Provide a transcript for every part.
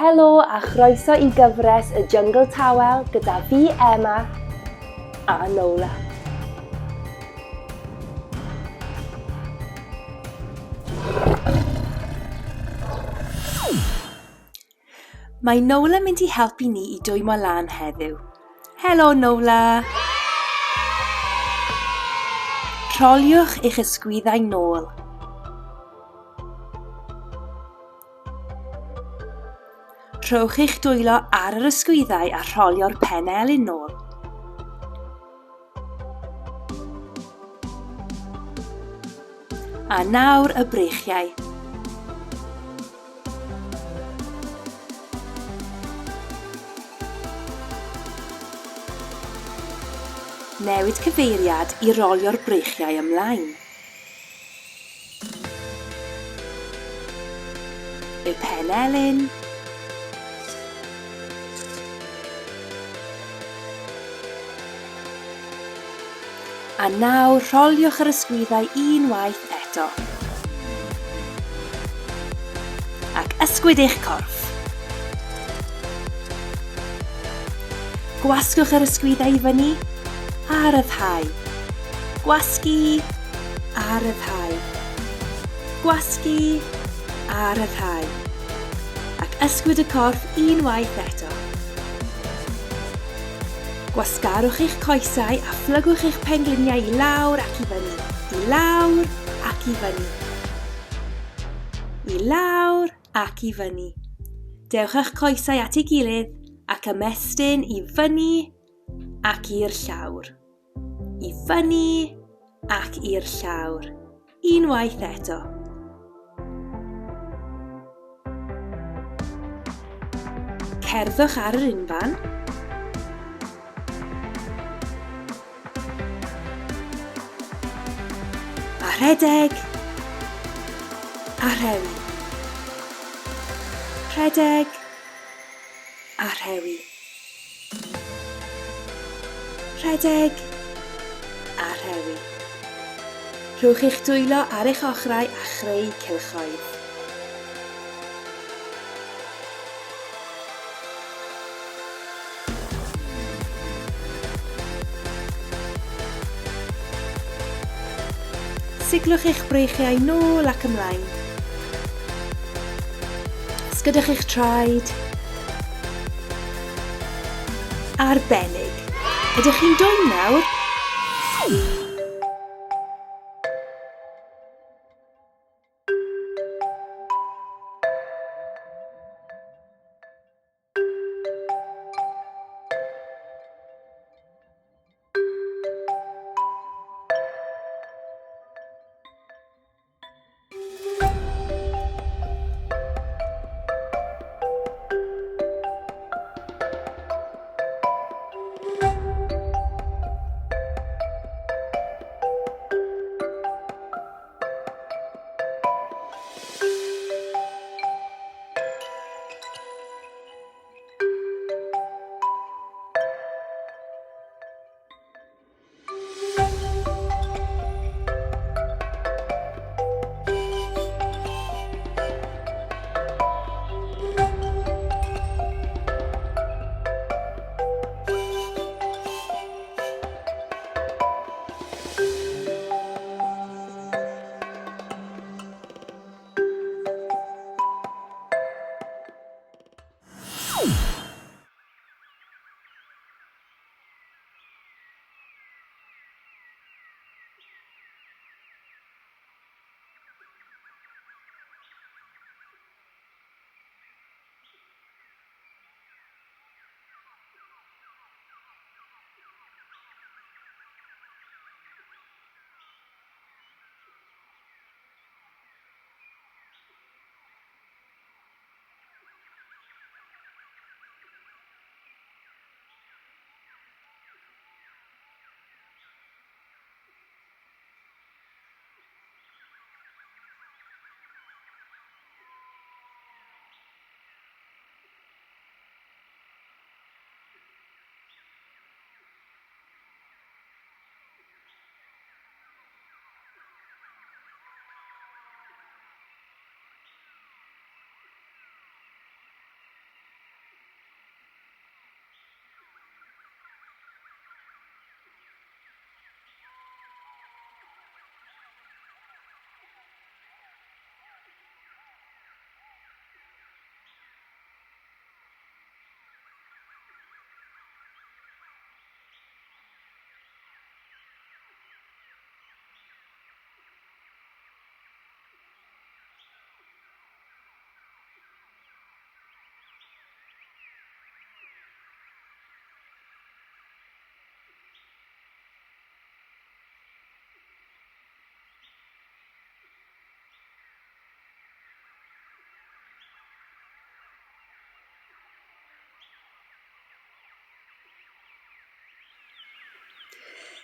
Helo a chroeso i gyfres y Jyngl Tawel gyda fi Emma a Nola. Mae Nola mynd i helpu ni i dwymo lan heddiw. Helo Nola! Rholiwch eich ysgwyddau nôl. Rhowch eich dwylo ar yr ysgwyddau a rholio'r pen elyn nôl. A nawr y breichiau. Newid cyfeiriad i rolio'r breichiau ymlaen. Y pen elyn. A nawr rholiwch yr ysgwyddau unwaith eto. Ac ysgwyd eich corff. Gwasgwch yr ysgwyddau i fyny a ryddhau. Gwasgu a ryddhau. Gwasgu a ryddhau. Ac ysgwyd y corff unwaith eto. Gwasgarwch eich coesau a phlygwch eich pengliniau i lawr ac i fyny, i lawr ac i fyny. I lawr ac i fyny. Dewch â'ch coesau at ei gilydd ac ymestyn i fyny ac i'r llawr. I fyny ac i'r llawr. Unwaith eto. Cerddwch ar yr unfan. A rhedeg. A rhewi. Rhedeg. A rhewi. Rhedeg a rhewi. Rhowch eich dwylo ar eich ochrau a chreu cylchoedd. Siglwch eich breichiau nôl ac ymlaen. Sgydwch eich traed. Arbennig. Ydych chi'n dwym nawr?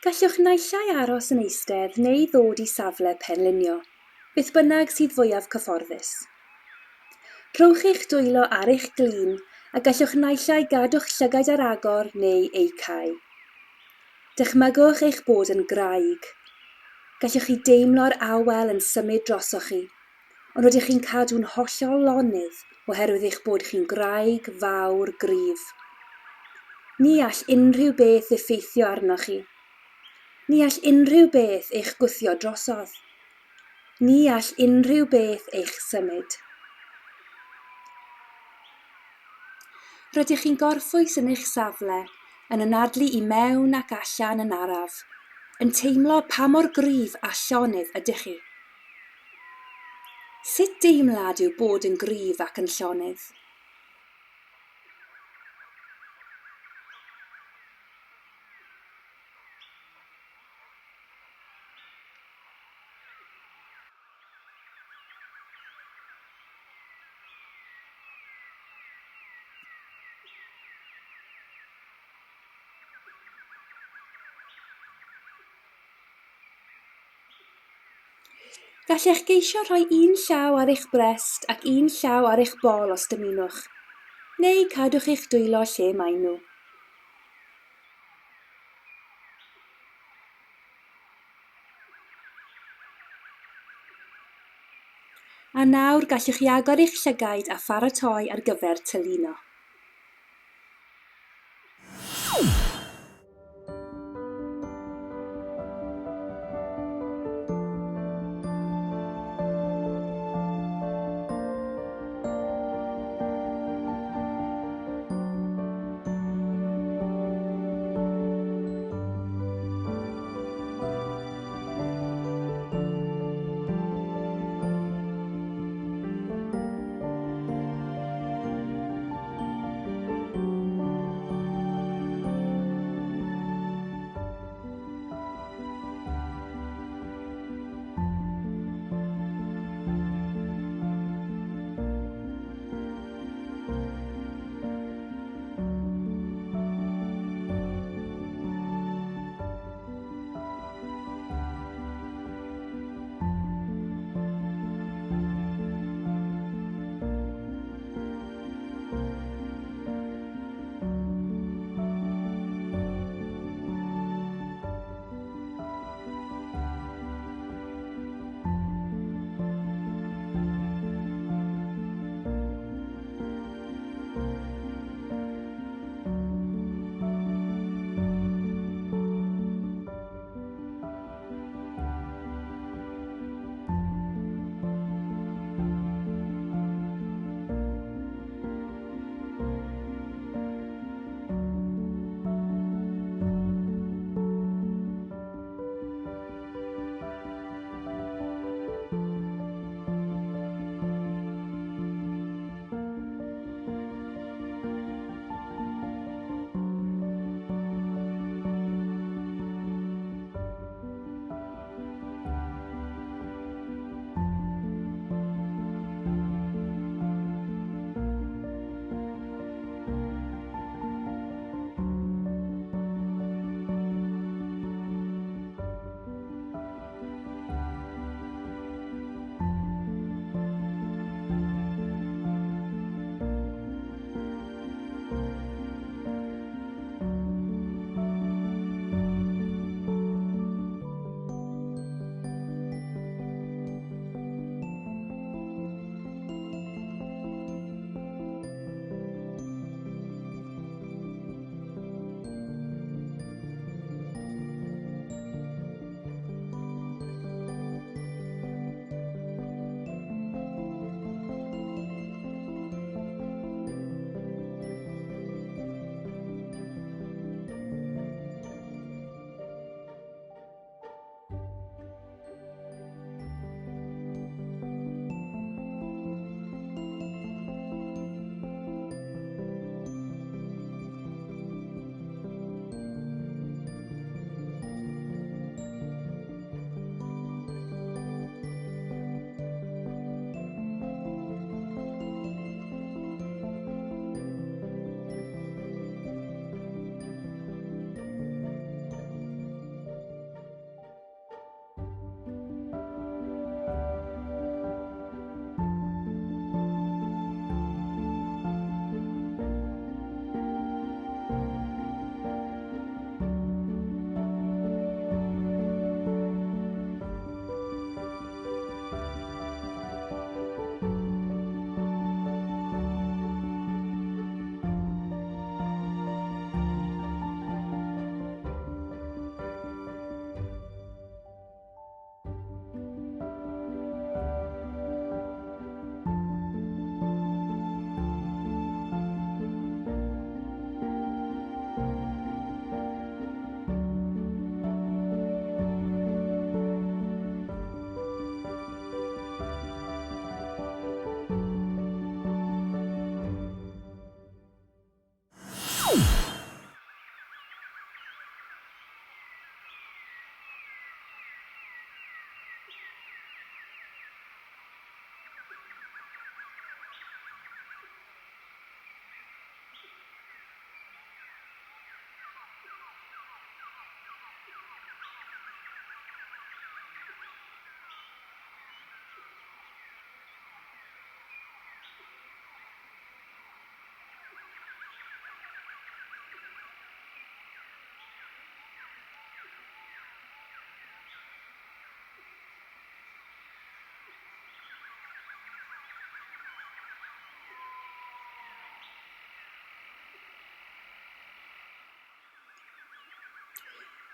Gallwch naill ai aros yn eistedd neu ddod i safle penlinio, beth bynnag sydd fwyaf cyfforddus. Rhowch eich dwylo ar eich glin a gallwch naill ai gadw'ch llygaid ar agor neu eu cau. Dychmygwch eich bod yn graig. Gallwch chi deimlo'r awel yn symud drosoch chi, ond rydych chi'n cadw'n hollol lonydd oherwydd eich bod chi'n graig fawr gryf. Ni all unrhyw beth effeithio arnoch chi. Ni all unrhyw beth eich gwthio drosodd. Ni all unrhyw beth eich symud. Rydych chi'n gorffwys yn eich safle, yn anadlu i mewn ac allan yn araf, yn teimlo pa mor gryf a llonydd ydych chi. Sut deimlad yw bod yn gryf ac yn llonydd? Gallech geisio rhoi un llaw ar eich brest ac un llaw ar eich bol os dymunwch, neu cadwch eich dwylo lle maen nhw. A nawr gallwch chi agor eich llygaid a pharatoi ar gyfer tylino.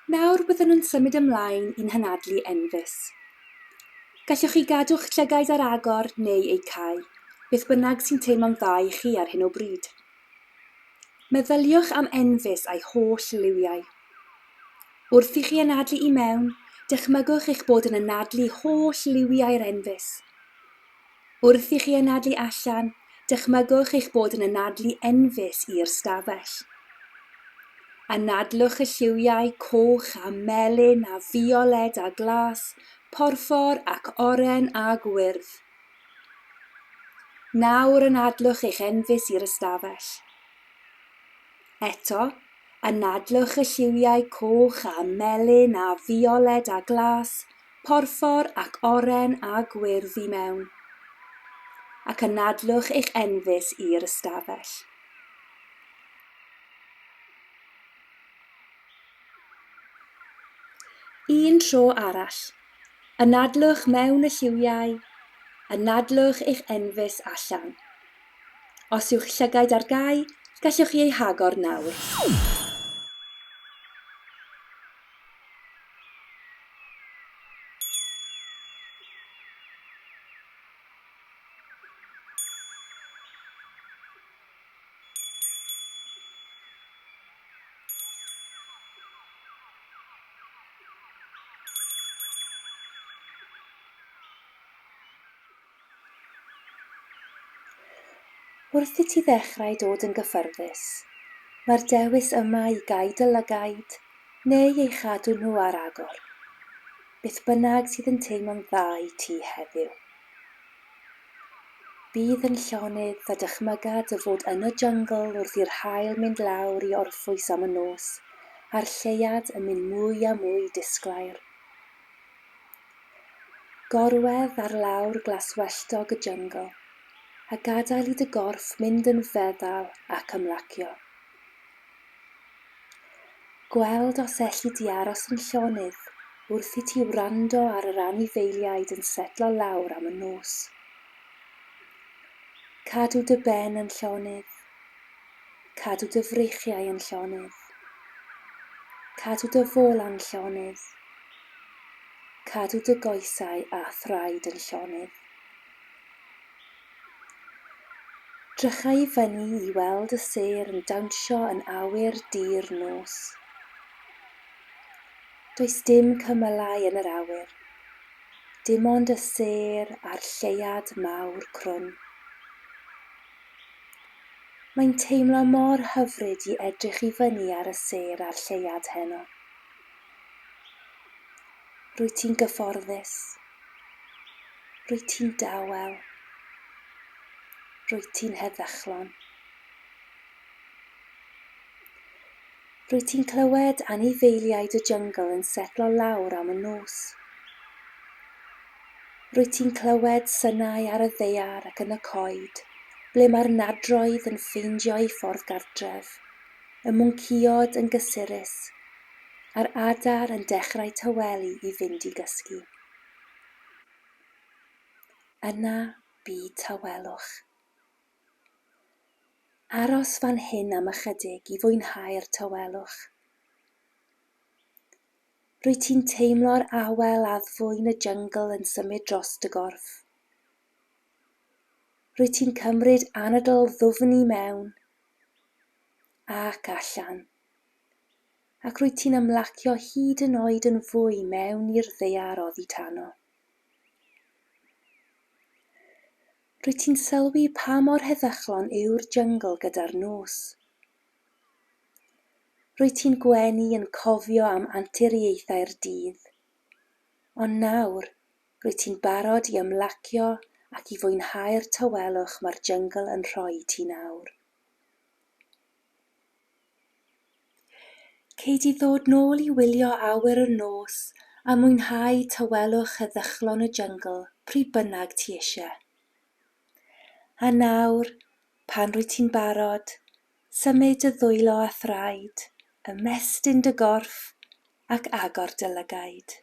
Nawr byddwn yn symud ymlaen i'n hanadlu enfys. Gallwch chi gadw'ch llygaid ar agor neu eu cau, beth bynnag sy'n teimlo'n dda i chi ar hyn o bryd. Meddyliwch am enfys a'i holl liwiau. Wrth i chi anadlu i mewn, dychmygwch eich bod yn anadlu holl liwiau'r enfys. Wrth i chi anadlu allan, dychmygwch eich bod yn anadlu enfys i'r stafell. Anadlwch y lliwiau coch a melyn a fioled a glas, porffor ac oren a gwyrdd. Nawr anadlwch eich enfys i'r ystafell. Eto, anadlwch y lliwiau coch a melyn a fioled a glas, porffor ac oren a gwyrdd i mewn. Ac anadlwch eich enfys i'r ystafell. Un tro arall. Anadlwch mewn y lliwiau, anadlwch eich enfys allan. Os yw'ch llygaid ar gau, gallwch chi eu hagor nawr. Wrth i ti ddechrau dod yn gyffyrddus, mae'r dewis yma i gau dy lygaid neu eu chadw nhw ar agor, beth bynnag sydd yn teimlo'n dda i ti heddiw. Bydd yn llonydd a dychmyga dy fod yn y jyngl wrth i'r haul mynd lawr i orffwys am y nos, a'r lleuad yn mynd mwy a mwy disglair. Gorwedd ar lawr glaswelltog y jyngl, a gadael i dy gorff mynd yn feddal ac ymlacio. Gweld os elli di aros yn llonydd wrth i ti wrando ar yr anifeiliaid yn setlo lawr am y nos. Cadw dy ben yn llonydd. Cadw dy freichiau yn llonydd. Cadw dy fola'n llonydd. Cadw dy goesau a thraed yn llonydd. Drycha i fyny i weld y sêr yn dawnsio yn awyr du'r nos. Does dim cymylau yn yr awyr, dim ond y sêr a'r lleuad mawr crwn. Mae'n teimlo mor hyfryd i edrych i fyny ar y sêr a'r lleuad heno. Rwyt ti'n gyfforddus. Rwyt ti'n dawel. Rwyt ti'n heddychlon. Rwyt ti'n clywed anifeiliaid y jyngl yn setlo lawr am y nos. Rwyt ti'n clywed synau ar y ddaear ac yn y coed, ble mae'r nadroedd yn ffeindio eu ffordd gartref, y mwncïod yn gysurus, a'r adar yn dechrau tawelu i fynd i gysgu. Yna bu tawelwch. Aros fan hyn am ychydig i fwynhau'r tawelwch. Rwyt ti'n teimlo'r awel addfwyn y jyngl yn symud dros dy gorff. Rwyt ti'n cymryd anadl ddwfn i mewn ac allan, ac rwyt ti'n ymlacio hyd yn oed yn fwy mewn i'r ddaear oddi tano. Rwyt ti'n sylwi pa mor heddychlon yw'r jyngl gyda'r nos. Rwyt ti'n gwenu yn cofio am anturiaethau'r dydd. Ond nawr, rwyt ti'n barod i ymlacio ac i fwynhau'r tawelwch mae'r jyngl yn rhoi i ti nawr. Cei di ddod nôl i wylio awyr y nos a mwynhau tawelwch heddychlon y jyngl pryd bynnag ti eisiau. A nawr, pan rwyt ti'n barod, symud dy ddwylo a thraed, ymestyn dy gorff ac agor dy lygaid.